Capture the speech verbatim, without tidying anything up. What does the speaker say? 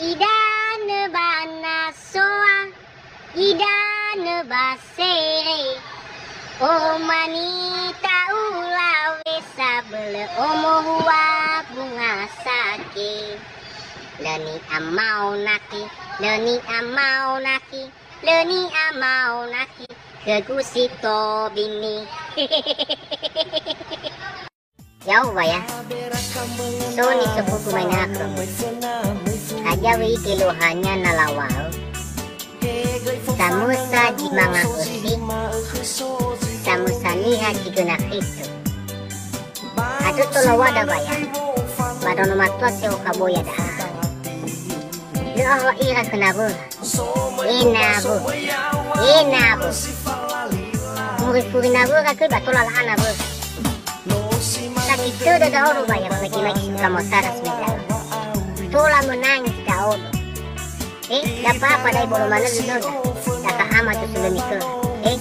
Idanö ba nasoa, idanö ba sere. Omani ta'ula we sabölö omohua bunga sake. Lö ni'amao nakhi, lö ni'amao nakhi, lö ni'amao nakhi, khögu si tobini. Ya'o wa ya. So nisofugu mai na khömi. Hadia wöi geluahania na lawa'ö? Samösa zi manga ösi, samösa niha zi göna khitu. Ato tolo wada wa ya. Ba ndraono matua si okha boya da'a. Lö ahoa ira khö nawöra. E nawö, e nawö. Furi-furi nawöra göi ba tola la'a nawöra. Sakhi tödö ndra'odo ba ya ba mege-mege si kamotara si mege. Tola menangis ndra'odo. Eh, da papa dai bolo manö lö döda. Da ka ama tu sulö mikö. Eh,